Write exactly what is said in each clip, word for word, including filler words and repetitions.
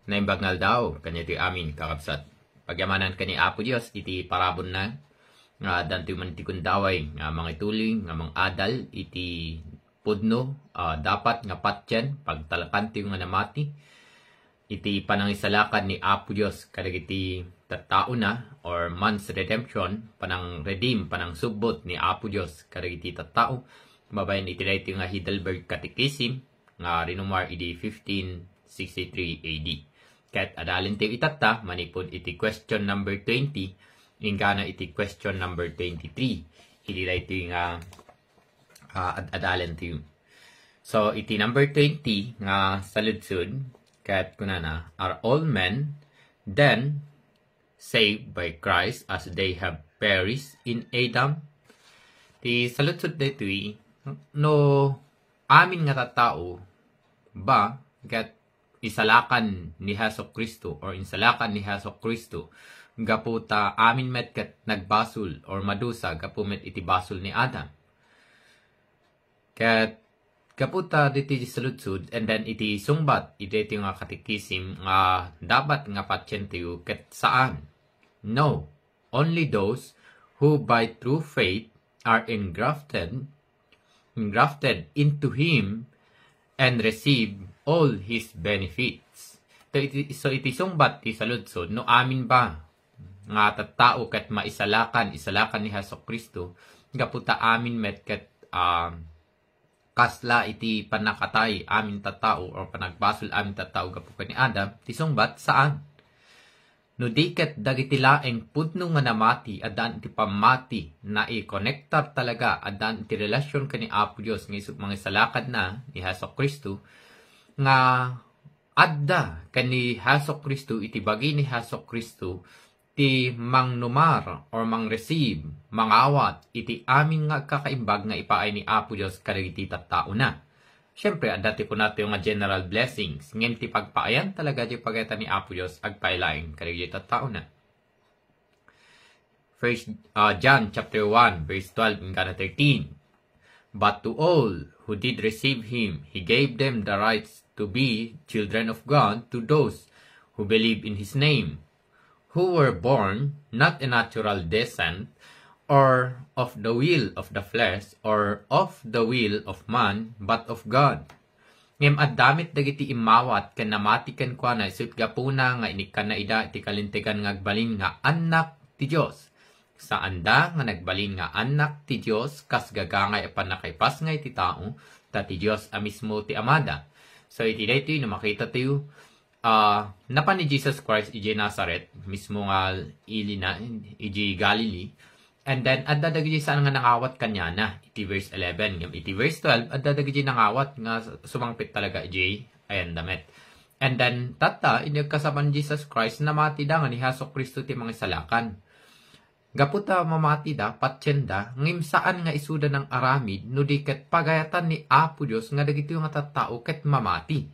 Naimbag nga aldaw, kaniatoy amin, kakabsat. Pagyamanan ken ni Apo Dios iti parabur na, nga addantoy man ti gundaway, nga mangituloy, nga mangadal iti pudno, ah, dapat nga patien, pagtalakantoy nga namati, iti panangisalakan ni Apo Dios kadagiti tattaona, or man's redemption, panang-redeem, panangsubbot ni Apo Dios kadagiti tattao, babaen iti daytoy nga Heidelberg Catechism, nga rinumar idi fifteen sixty-three A D. Ket adalentayo itatta manipud iti question number twenty, inggana iti question number twenty-three. Idi daytoy nga, ah, ad-, adalentayo. So, iti number twenty nga saludsod, ket kunana, "Are all men then saved by Christ as they have perished in Adam?" Ti saludsod daytoy, no amin nga tattao ba ket isalakan ni Jesu Cristo or insalakan ni Jesu Cristo gapu ta amin met ket nagbasol or madusa gapu met iti basol ni Adam. Ket gapu ta ditoy saludsod, and then iti sungbat, iti, iti nga catechism nga dapat nga patientayo ket saan. No, only those who by true faith are engrafted, engrafted into Him and receive all His benefits. So iti, so iti sungbat ti saludsod, no amin ba nga tattao ket maisalakan, isalakan ni Jesu Cristo, gapu ta amin met ket, um, kasla iti pannakatay amin tattao or panagbasol amin tattao gapu ken ni Adam, ti sungbat, saan. No di ket dagiti laeng pudno nga namati, addaan ti pammati, naikonektar talaga, addaan ti relasyon ken ni Apo Dios nga isu mangisalakanna ni Jesu Cristo, nga adda ken ni Jesu Cristo, iti bagi ni Jesu Cristo, ti mangnumar or mangreceive, mangawat iti amin nga agkakaimbag nga ipaay ni Apo Dios kadagiti tattaona. Siempre, adda ti kunatayo nga general blessings, ngem ti pagpaayan talaga ti pagayatan ni Apo Dios agpaay laeng kadagiti tattaona. First, uh, John chapter one, verse twelve inggana thirteen. "But to all who did receive Him, He gave them the rights to be children of God, to those who believe in His name, who were born not a natural descent, or of the will of the flesh, or of the will of man, but of God." Ngem adda met dagiti immawat ken namati kenkuana, isu ti gapuna nga inikkanna ida iti kalintegan nga agbalin nga annak ti Dios. Saanda nga nagbalin nga annak ti Dios kas gagangay a pannakaipasngay ti tao, ta ti Dios a mismo ti Amada. So, iti daytoy no makitatayo, ah, napan ni Jesus Christ idiay Nazareth, mismo nga ilina, idiay Galilee. And then, adda dagiti saan nga nangawat kaniana, iti verse eleven. Ngem iti verse twelve, adda dagiti nangawat nga sumangpet talaga idiay ayanda met. And then, tatta, idi agkasaban Jesus Christ, namati da nga ni Jesu Cristo ti mangisalakan. Gapu ta mamati da, patien da, ngem saan nga isuda nang aramid, no di ket pagayatan ni Apo Dios nga dagitoy nga tattao ket mamati.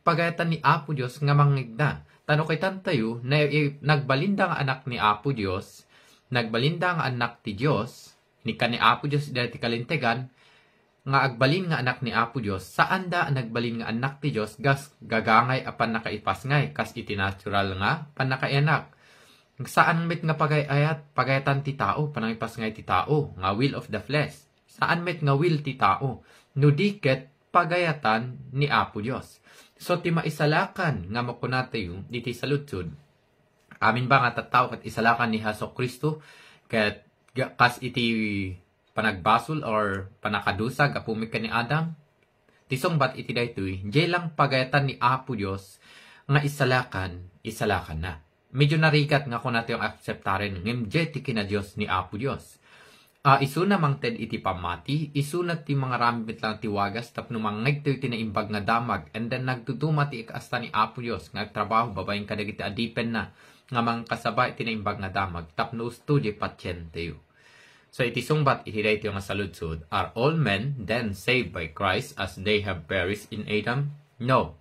Pagayatan ni Apo Dios nga mangngegda. Ta no kitantayo, na-, i-, nagbalinda nga anak ni Apo Dios, nagbalinda nga annak ti Dios, inikkan ni Apo Dios ida ti kalintegan, nga agbalin nga anak ni Apo Dios, saanda a nagbalin nga annak ti Dios, kas gagangay a pannakaipasngay, kas iti natural nga pannakaianak. Saan met nga pagayat, pagayatan ti tao, panangipasngay ti tao, nga will of the flesh. Saan met nga will ti tao, no di ket pagayatan ni Apo Dios. So, ti maisalakan nga makunatayo iti saludsod, amin ba nga tattao ket isalakan ni Jesu Cristo, ket ga-, kas iti panagbasol or panakadusa gapu met ken ni Adam? Ti sungbat iti daytoy, diay lang pagayatan ni Apo Dios nga isalakan, isalakanna. Medyo narigat nga kunatayo nga akseptaren, ngem diay ti kinadios ni Apo Dios. A, isuna mangted iti pammati, isuna ti mangaramid met lang ti wagas tapno mangngegtayo iti naimbag nga damag, and then nagduduma ti ikasta ni Apo Dios nga agtrabaho babaen kadagiti adipenna nga mangkasaba iti naimbag nga damag tapno usto diay patientayo. So, iti sungbat iti daytoy nga saludsod, are all men then saved by Christ as they have perished in Adam? No.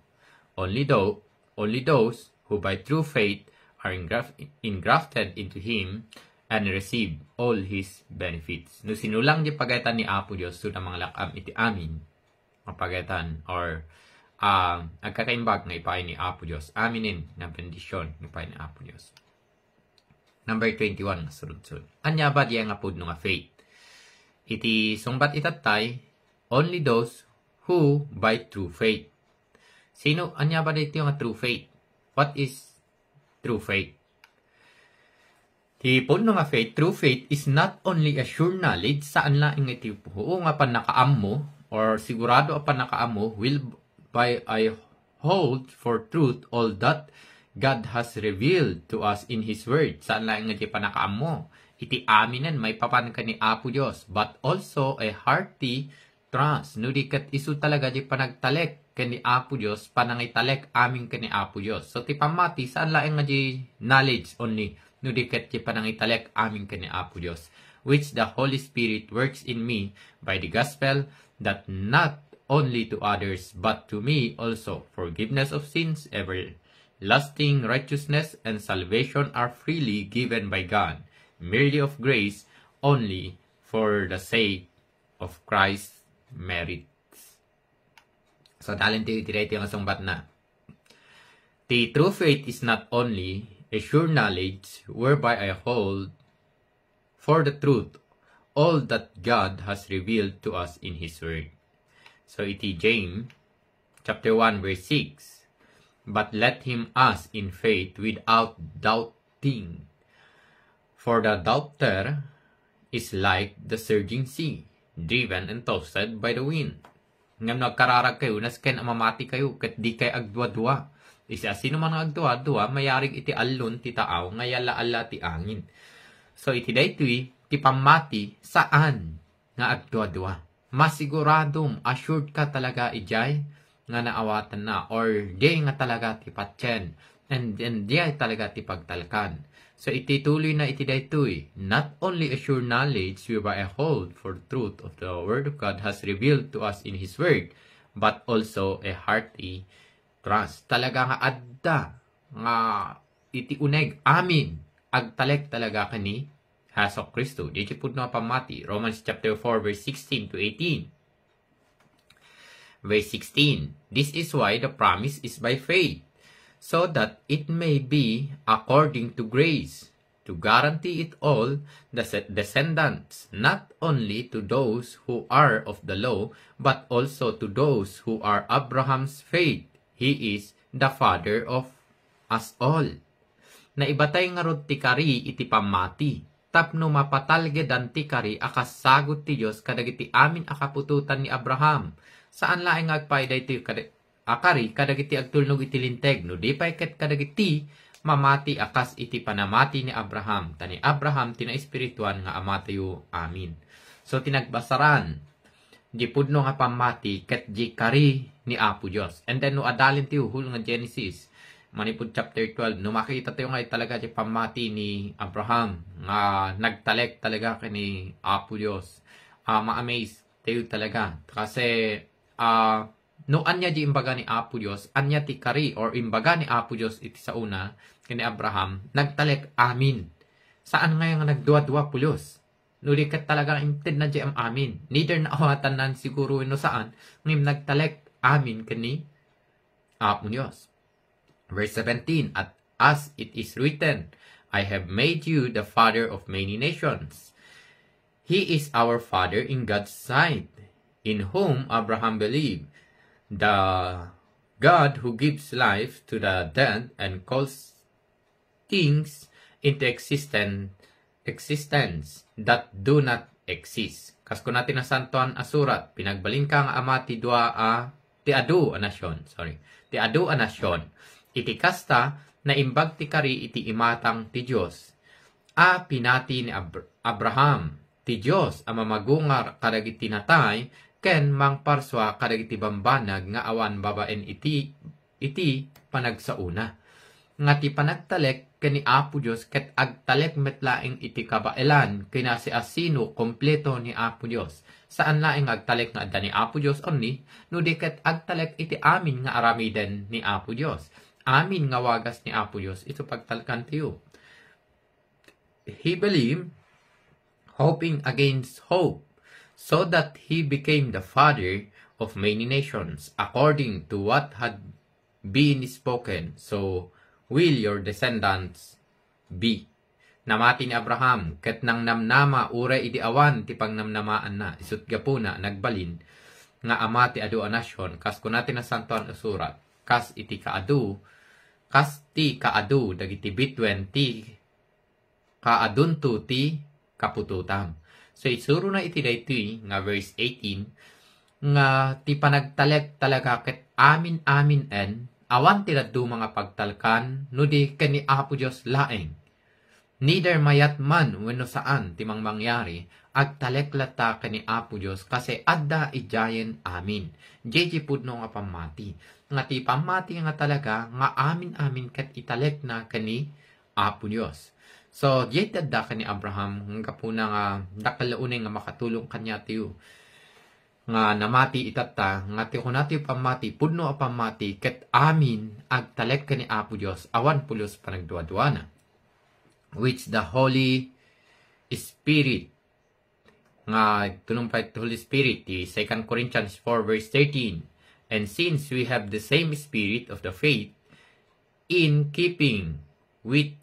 Only tho-, only those who by true faith are engraf-, engrafted into Him and receive all His benefits. No sino lang diay pagayatan ni Apo Dios, isuna manglak-am iti amin nga pagayatan or, ah, agkakaimbag nga ipaay ni Apo Dios. Aminen nga bendision nga ipaay ni Apo Dios. Number twenty-one nga surudsod. Ania ba diay nga pudno nga faith? Iti sungbat itattay, only those who by true faith. Sino, ania ba daytoy nga true faith? What is true faith? Ti pudno nga faith, true faith is not only a sure knowledge, saan laeng iti huo nga pannakaammo or sigurado a pannakaammo, will by I hold for truth all that God has revealed to us in His Word. Saan laeng iti pannakaammo. Iti aminen maipapan ken ni Apo Dios, but also a hearty trust. No di ket isu talaga di panagtalek ken ni Apo Dios, panangitalek amin ken ni Apo Dios. So, ti pammati, saan laeng nga di knowledge only, no di ket di panangitalek amin ken ni Apo Dios, which the Holy Spirit works in me by the gospel, that not only to others, but to me also, forgiveness of sins, everlasting righteousness, and salvation are freely given by God, merely of grace, only for the sake of Christ's merits. So, adalentayo iti daytoy nga sungbatna. The true faith is not only a sure knowledge whereby I hold for the truth all that God has revealed to us in His Word. So, iti James chapter one, verse six, "But let him ask in faith without doubting. For the doubter is like the surging sea, driven and tossed by the wind." Ngem no agkararag kayo, nasken a mamati kayo, ket di kay agduadua. Iti siasino man nga agduadua, mayarig iti allun ti taaw nga yalla-alla ti angin. So, iti daytoy, ti pammati, saan nga agduadua. Masiguradom, assured ka talaga idiay nga naawatanna, or diay nga talaga ti patien, and, and diay talaga ti pagtalkan. So, iti tuloy na iti daytoy, not only a sure knowledge whereby I hold for truth of the Word of God has revealed to us in His Word, but also a hearty trust. Talaga nga adda nga iti uneg, amin, agtalek talaga ken ni Jesu Cristo. Diay pudno a pammati, Romans chapter four, verse sixteen to eighteen. Verse sixteen, "This is why the promise is by faith, so that it may be according to grace, to guarantee it all the se-, descendants, not only to those who are of the law, but also to those who are Abraham's faith. He is the father of us all." Naibatay ngarud ti kari iti pammati, tapno mapatalgedan ti kari a kas sagut ti Dios kadagiti amin a kaputotan ni Abraham. Saan laeng nga agpaay daytoy kad-, a kari kadagiti agtulnog iti Linteg, no di pay ket kadagiti mamati a kas iti panamati ni Abraham, ta ni Abraham ti naespirituan nga amatayo. Amin. So, ti nagbasaran, di pudno nga pammati ket di kari ni Apo Dios. And then, no adalentayo hul nga Genesis, manipud chapter twelve, no makitatayo nga talaga di pammati ni Abraham nga nagtalek talaga ken ni Apo Dios, ah, ma-amaze tayo talaga. Kasi, ah, no ania di imbaga ni Apo Dios, ania ti kari or imbaga ni Apo Dios iti saona ken ni Abraham, nagtalek amin. Saan nga nga nagduadua pulos. No di ket talaga intedna di am-amin. Neither naawatanna siguro wenno saan, ngem nagtalek amin ken ni Apo Dios. Verse seventeen, at as it is written, "I have made you the father of many nations." He is our father in God's sight, in whom Abraham believed, the God who gives life to the dead and calls things into existen-, existence that do not exist. Kas kuna ti Nasantoan a Surat, "Pinagbalinka nga ama ti dua a, ti adu a nasion," sorry, ti adu a nasion. Iti kasta, naimbag ti kari iti imatang ti Dios a pinati ni Ab-, Abraham, ti Dios a mamagungar kadagiti natay ken mangparsua kadagiti bambanag nga awan babaen iti iti panagsaona, nga ti panagtalek ken ni Apo Dios ket agtalek met laeng iti kabaelan ken ni siasino kompleto ni Apo Dios. Saan laeng nga agtalek nga adda ni Apo Dios only, no di ket agtalek iti amin nga aramiden ni Apo Dios. Amin nga wagas ni Apo Dios isu pagtalkantayo. He believed, hoping against hope, so that he became the father of many nations, according to what had been spoken, so will your descendants be. Namati ni Abraham, ket nangnamnama uray idi awan ti pangnamnamaanna, isut' gapuna nagbalin nga ama ti adu a nasion, kas kuna ti Nasantoan a Surat, kas iti kaadu, kas ti kaadu dagiti bituen ti kaadunto ti kaputotam. So, isurona iti daytoy nga verse eighteen, nga ti panagtalek talaga ket amin-amin-en, awan ti dadduma nga pagtalkan, no di ken ni Apo Dios laeng. Neither mayat man wenno saan ti mangmangyari, agtalek latta ken ni Apo Dios, kasi adda idiayen amin. Diay ti pudno nga pammati. Nga ti pammati nga talaga, nga amin-amin ket italekna ken ni Apo Dios. So, diay ti adda ken ni Abraham, nga gapuna nga dakkel unay nga makatulong kaniatayo. Nga namati itatta, nga ti kunatayo pammati, pudno a pammati, ket amin agtalek ken ni Apo Dios, awan pulos panagduaduana. Which the Holy Spirit, nga tulong pa iti Holy Spirit, ti Second Corinthians four verse thirteen, "And since we have the same spirit of the faith, in keeping with,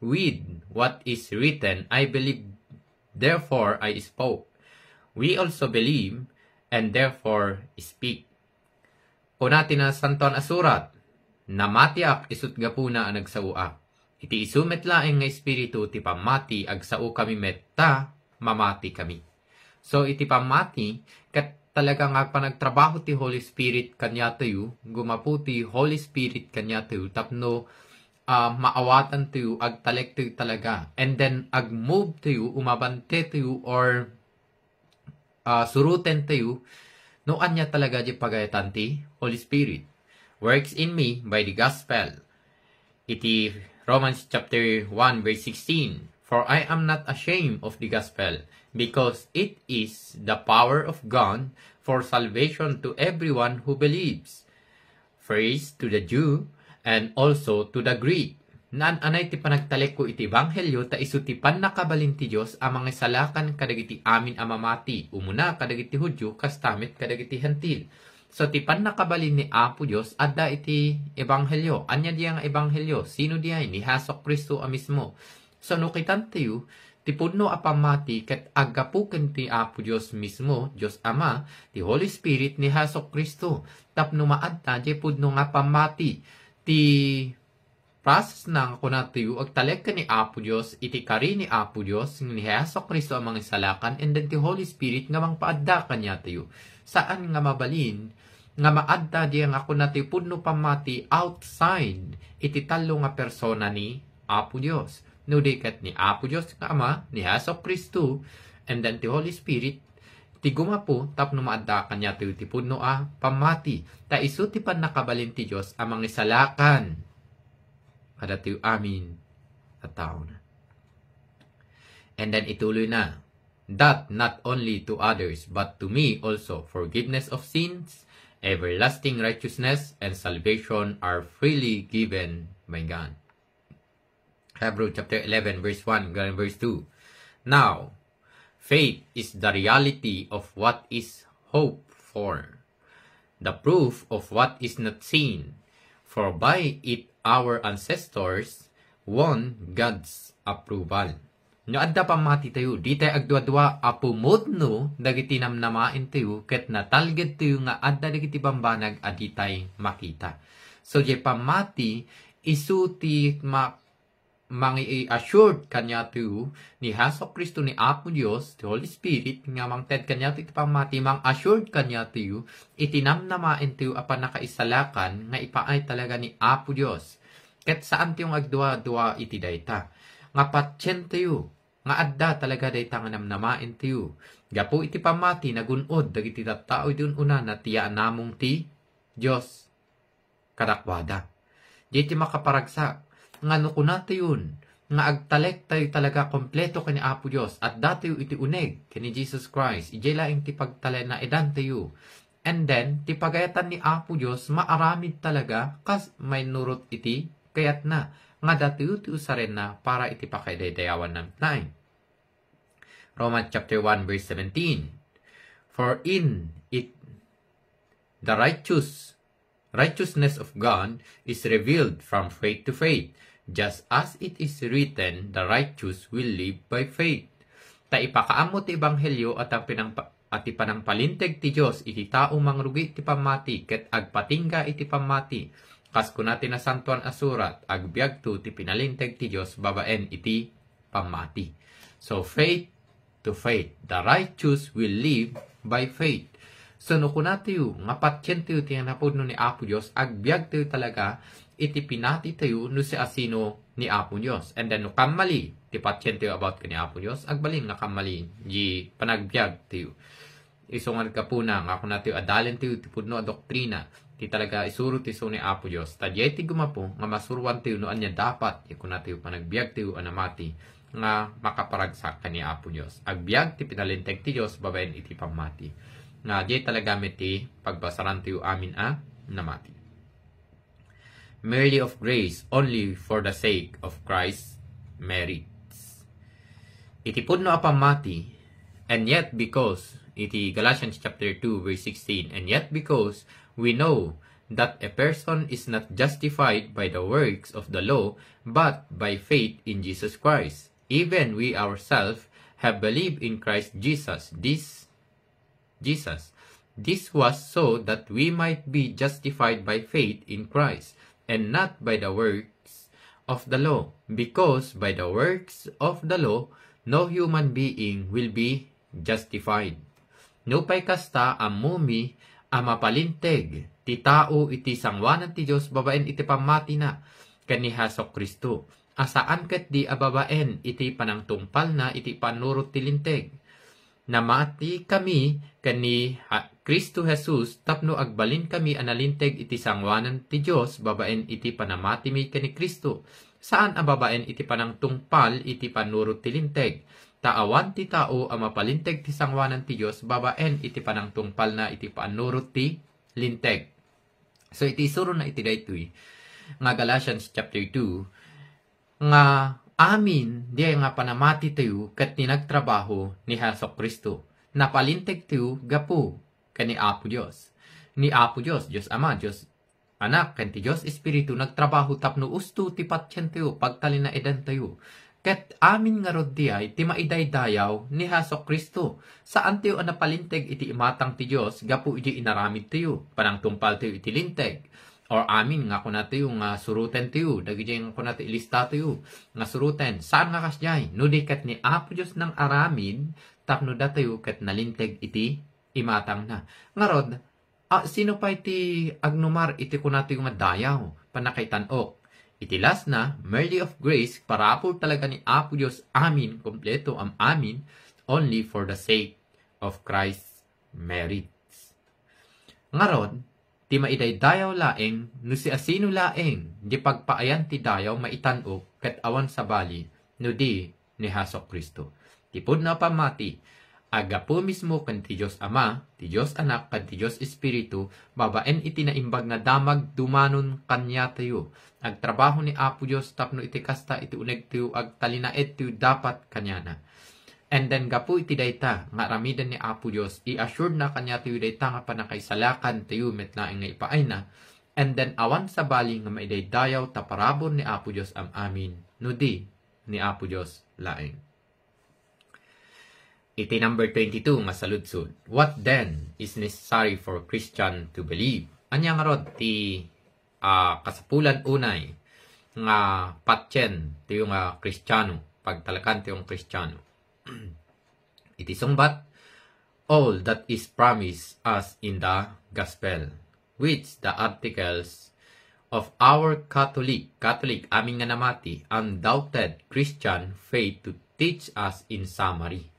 with what is written, I believe, therefore I spoke. We also believe, and therefore speak." Kuna ti Nasantoan a Surat, "Namatiak isut' gapuna a nagsaoak. Iti isu met laeng nga Espiritu ti pammati, agsaokami met ta mamatikami." So, iti pammati, ket talaga nga panagtrabaho ti Holy Spirit kaniatayo, gumapu ti Holy Spirit kaniatayo, tapno, ah, maawatantayo, agtalektayo talaga. And then, agmove tayo, umabante tayo, or, ah, surotentayo, no ania talaga di pagayatan ti Holy Spirit. "Works in me by the gospel." Iti Romans chapter one verse sixteen, "For I am not ashamed of the gospel, because it is the power of God for salvation to everyone who believes, first to the Jew, and also to the Greek." Naan-anay ti panagtalekko iti ebanghelio, ta isu ti pannakabalin ti Dios a mangisalakan kadagiti amin a mamati, umuna kadagiti Judio, kasta met kadagiti Hentil. So, ti pannakabalin ni Apo Dios adda iti ebanghelio. Ania diay nga ebanghelio? Sino diay? Ni Jesu-Cristo a mismo. So, no kitantayo, ti pudno a pammati ket aggapu ken ti Apo Dios mismo, Dios Ama, ti Holy Spirit, ni Jesu-Cristo. Tapno maadda diay pudno nga pammati, ti process na nga kunatayo, agtalek ken ni Apo Dios, iti kari ni Apo Dios, ni Jesu-Cristo a mangisalakan, and then ti Holy Spirit nga mangpaadda kaniatayo. Saan nga mabalin nga maadda diay nga kunatayo pudno pammati outside iti tallo nga persona ni Apo Dios. No di ket ni Apo Dios nga Ama, ni Jesu-Cristo, and then ti Holy Spirit, ti gumapu tapno maadda kaniatayo ti pudno a pammati. Ta isu ti pannakabalin ti Dios a mangisalakan kadatayo amin a taona. And then ituloy na, "That not only to others, but to me also, forgiveness of sins, everlasting righteousness, and salvation are freely given by God." Hebrew chapter eleven, verse one and verse two. "Now, faith is the reality of what is hoped for, the proof of what is not seen, for by it our ancestors won God's approval." No adda pammatitayo, ditay agduadua a pumudno dagiti namnamaentayo ket natalgedtayo nga adda dagiti bambanag a ditay makita. So, diay pammati, isu ti ma-, mangi-assured kaniatayo ni Jesu-Cristo, ni Apo Dios, ti Holy Spirit, nga mangted kaniatayo iti pammati, mang-assured kaniatayo iti namnamaentayo a pannakaisalakan nga ipaay talaga ni Apo Dios. Ket saantayo nga agduadua iti dayta. Nga patientayo nga adda talaga dayta nga namnamaentayo. Gapu iti pammati, nagun-od dagiti tattao idi un-unana ti yaanamong ti Dios kadakuada. Diay ti makaparagsak nga no kunatayon nga agtalektayo talaga kompleto ken ni Apo Dios, addatayo iti uneg ken ni Jesus Christ, idiay laeng ti pagtalinaedantayo. And then, ti pagayatan ni Apo Dios maaramid talaga kas mainnurot iti kayatna, nga datayo ti usarenna para iti pakaidaydayawanna met laeng. Romans chapter one, verse seventeen. For in it, The righteous, righteousness of God is revealed from faith to faith, just as it is written, "The righteous will live by faith." Ta ipakaammo ti ebanghelio a ta pinangpa-, a ti panangpalinteg ti Dios iti tao mangrugi ti pammati ket agpatingga iti pammati. Kas kuna ti Nasantoan a Surat, "Agbiagto ti pinalinteg ti Dios babaen iti pammati." So, faith to faith. The righteous will live by faith. So, no kunatayo nga patientayo ti napudno ni Apo Dios, agbiagtayo talaga iti pinatitayo no siasino ni Apo Dios. And then, no kammali ti patientayo about ken ni Apo Dios, agbalin nga kammali di panagbiagtayo. Isu nga gapuna nga kunatayo a dalentayo ti pudno a doktrina, ti talaga isuro ti isu ni Apo Dios. Ta diay ti gumapu nga masuroantayo no ania dapat ti kunatayo panagbiagtayo a namati nga makaparagsak ken ni Apo Dios. Agbiag ti pinalinteg ti Dios babaen iti pammati. Nga diay talaga met ti pagbasarantayo amin a namati. Merely of grace, only for the sake of Christ's merits. Iti pudno a pammati, and yet because, iti Galatians chapter two, verse sixteen, "And yet because we know that a person is not justified by the works of the law, but by faith in Jesus Christ, even we ourselves have believed in Christ Jesus." This Jesus. This was so that we might be justified by faith in Christ, and not by the works of the law, because by the works of the law no human being will be justified. Nupay kasta, ammomi a mapalinteg ti tao iti sangoanan ti Dios babaen iti pammatina ken ni Jesu-Cristo, a saan ketdi a babaen iti panangtungpalna iti pannurot ti Linteg. Namatikami ken ni Ha-, Cristo Jesus tapno agbalinkami a nalinteg iti sangoanan ti Dios babaen iti panamatimi ken ni Cristo, saan a babaen iti panangtungpal iti pannurot ti Linteg. Ta awan ti tao a mapalinteg ti sangoanan ti Dios babaen iti panangtungpalna iti pannurot ti Linteg. So, iti isurona iti daytoy nga Galatians chapter two, nga amin diay nga panamatitayo ket ni nagtrabaho ni Jesu-Cristo. Napalintegtayo gapu ken ni Apo Dios. Ni Apo Dios, Dios Ama, Dios Anak, ken ti Dios Espiritu nagtrabaho tapno usto ti patientayo, pagtalinaedantayo. Ket amin ngarud diay ti maidaydayaw ni Jesu-Cristo. Saantayo a napalinteg iti imatang ti Dios gapu iti inaramidtayo, panangtungpaltayo iti Linteg. Or amin nga kunatayo nga surotentayo, dagiti nga kunatayo ilistatayo nga suroten. Saan nga kasdiay, no di ket ni Apo Dios nang-aramid tapno datayo ket nalinteg iti imatangna. Ngarud, a, sino pay ti agnumar iti kunatayo nga dayaw, pannakaitan-ok? Iti last na, merely of grace, parapul talaga ni Apo Dios amin, kompleto am amin, only for the sake of Christ's merits. Ngarud, ti maidaydayaw laeng, no siasino laeng, di pagpaayan ti dayaw maitan-ok ket awan sabali, no di ni Jesu-Cristo. Ti pudno a pammati, aggapu mismo ken ti Dios Ama, ti Dios Anak, ken ti Dios Espiritu, babaen iti Naimbag nga Damag, dumanon kaniatayo. Agtrabaho ni Apo Dios tapno iti kasta iti unegtayo, agtalinaedtayo dapat kaniana. And then, gapu iti dayta nga aramiden ni Apo Dios, i-assured na kaniatayo dayta nga pannakaisalakantayo met laeng nga ipaayna. And then, awan sabali nga maidaydayaw ta parabur ni Apo Dios am amin, no di ni Apo Dios laeng. Iti number twenty-two nga saludsod, what then is necessary for Christian to believe? Ania ngarud ti, ah, kasapulan unay nga patien tayo nga Kristiano, pagtalakan tayo nga Kristiano? Iti sungbat, all that is promised us in the gospel, which the articles of our Catholic, Catholic, amin nga namati, undoubted Christian faith to teach us in summary.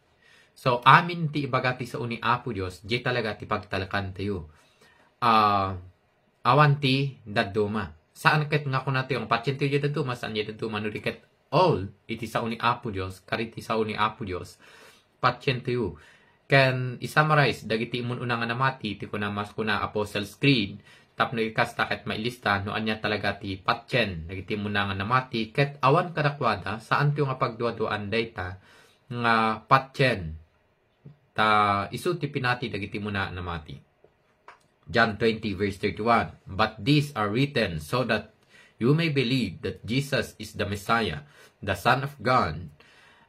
So, amin ti ibaga ti sao ni Apo Dios, di talaga ti pagtalakantayo. Ah, awan ti dadduma. Saan ket nga kunatayo nga patien ti dadduma, saan ti dadduma, no di ket all iti sao ni Apo Dios, kari ti sao ni Apo Dios, patien tayo. Ken i-summarize dagiti immun-una nga namati, ti kuna mas kuna Apostles' Creed, tapno ikasta ket mailista no ania talaga ti patien dagiti immun-una nga namati, ket awan kadakuada, saan tayo nga pagduaduaan dayta nga patien. Ta isu ti pinati dagiti immun-una a namati. John twenty verse thirty-one, "But these are written so that you may believe that Jesus is the Messiah, the Son of God,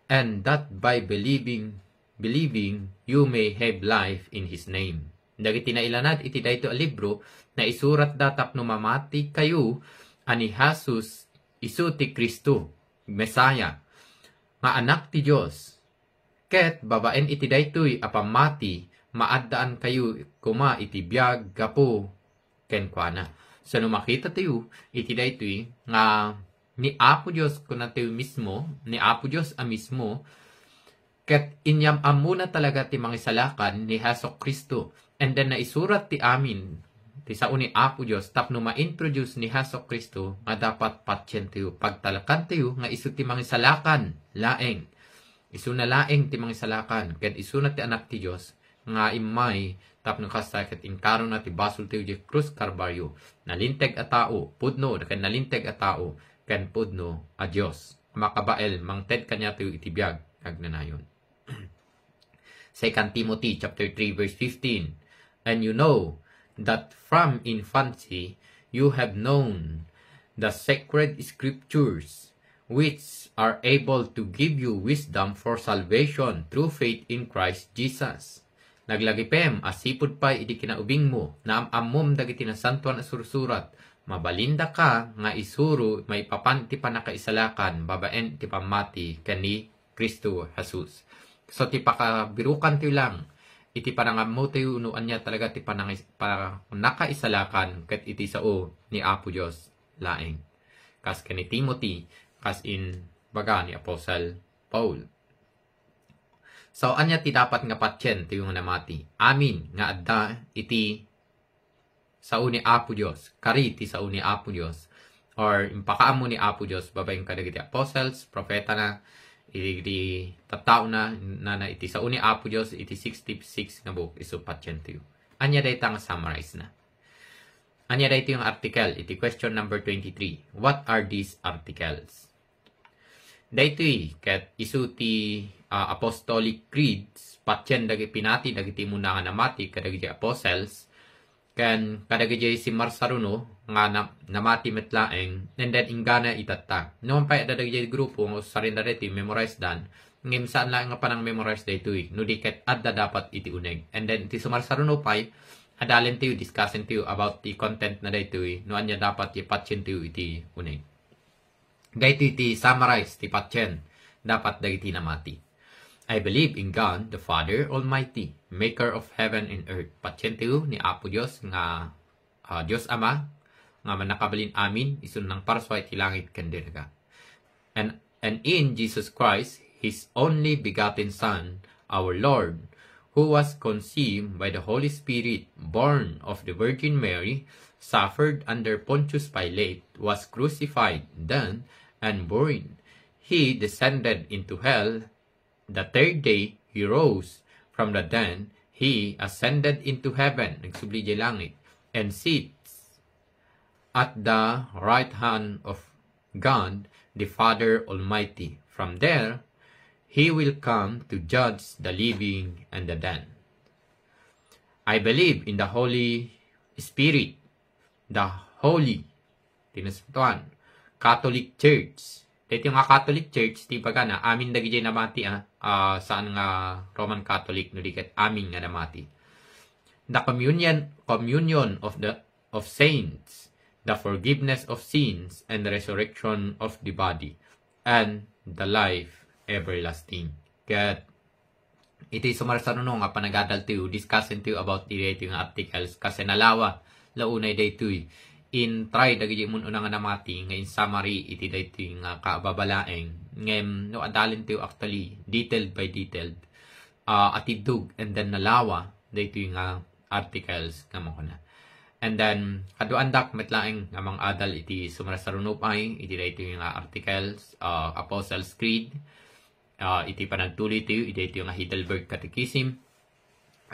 and that by believing, believing you may have life in His name." Dagiti nailanad iti daytoy a libro, naisuratda tapno mamati kayo a ni Jesus isu ti Cristo, Messiah, nga Anak ti Dios. Ket babaen iti daytoy a pammati, maaddaan kayo koma iti biag gapu kenkuana. So, no makita tayo iti daytoy nga ni Apo Dios, kuna tayo mismo, ni Apo Dios a mismo, ket inyam-ammona talaga ti mangisalakan ni Jesu Cristo. And then naisurat ti amin, ti sao ni Apo Dios, tapno ma-introduce ni Jesu Cristo nga dapat patien tayo, pagtalakan tayo nga isu ti mangisalakan laeng. Isuna laeng ti mangisalakan, ken isuna ti Anak ti Dios nga immay tapno kasta ket inkarona ti basol tayo iti krus Kalbario. Nalinteg a tao, pudno, ken nalinteg a tao, ken pudno a Dios. Makabael, mangted kaniatayo iti biag agnanayon. Second Timothy chapter three verse fifteen, "And you know that from infancy you have known the sacred scriptures, which are able to give you wisdom for salvation through faith in Christ Jesus." Laglagipem a sipud pay idi kinaubingmo, naam-ammom dagiti nasantoan a sursurat, mabalindaka nga isuro maipapan ti pannakaisalakan babaen ti pammati ken ni Cristo Jesus. So, ti pakabirukan tayo lang, iti panangammo tayo no ania talaga ti panangis-, pannakaisalakan ket iti sao ni Apo Dios laeng. Kas ken ni Timothy, kas in baga ni Apostle Paul. So, ania ti dapat nga patien tayo nga namati? Amin nga adda iti sao ni Apo Dios, kari ti sao ni Apo Dios, or impakaammo ni Apo Dios babaen kadagiti apostles, propetana, iti tattaona, nana iti sao ni Apo Dios, iti sixty-six nga book, isu patien tayo. Ania dayta nga summarize na? Ania daytoy nga article? Iti question number twenty-three. What are these articles? Daytoy ket isu ti, ah, Apostolic Creeds, patien dagiti pinati dagiti umuna nga namati kadagiti apostles, ken kadagiti simmarsaruno nga na-, namati met laeng, and then inggana itatta. Numan pay adda dagiti grupo nga usarinda daytoy memorize dan, ngem saan laeng nga panang memorize daytoy, no di ket adda dapat iti uneg. And then iti sumarsaruno pay, adalen tayo, discussen tayo about ti content na daytoy, no ania dapat ti patien tayo iti uneg. Daytoy ti summarize ti patien dapat dagiti namati. I believe in God, the Father Almighty, maker of heaven and earth. Patien tayo ni Apo Dios nga, ah, Dios Ama, nga mannakabalin amin, isun nangparsua iti langit ken daga. And, and in Jesus Christ, his only begotten Son, our Lord, who was conceived by the Holy Spirit, born of the Virgin Mary, suffered under Pontius Pilate, was crucified, died, and buried. He descended into hell. The third day, he rose from the dead. He ascended into heaven, nagsubli idiay langit, and sits at the right hand of God, the Father Almighty. From there, he will come to judge the living and the dead. I believe in the Holy Spirit, the Holy, ti Nasantoan, Catholic Church. Daytoy nga Catholic Church, ti bagana, amin dagiti namati, ah, ah, saan nga Roman Catholic, no di ket amin nga namati. The communion, communion of the, of saints, the forgiveness of sins, and the resurrection of the body, and the life everlasting. Ket iti sumarsaruno nga panagadal tayo, discussen tayo about daytoy nga articles, kasi nalawa la unay daytoy. In try dagiti umuna nga namati nga in summary iti daytoy nga kaababa laeng. Ngem no adalen tayo actually, detailed by detailed, ah, atiddog, and then nalawa daytoy nga articles nga makuna. And then, kaduandak met laeng nga mangadal iti sumarsaruno pay iti daytoy nga articles, ah, Apostles' Creed, ah, iti panagtuloy tayo iti daytoy nga Heidelberg Catechism.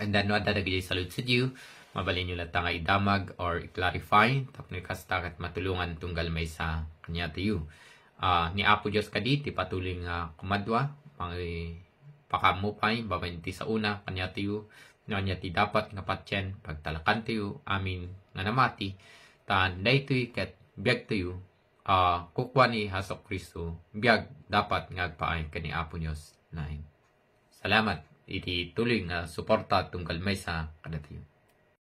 And then, no adda dagiti saludsodyo, mabalinyo latta nga idamag or i-clarify, tapno kasta ket matulongan tunggal maysa kaniatayo. Ah, ni Apo Dios kadi ti patuloy nga kumadua, mangi-, pakaammo pay babaen ti saona kaniatayo, No ania ti dapat nga patien, pagtalakantayo amin nga namati, ta daytoy ket biagtayo a kukua ni Jesu-Cristo, biag dapat nga agpaay ken ni Apo Dios. Naen. Salamat iti tuloy nga suporta tunggal maysa kadatayo.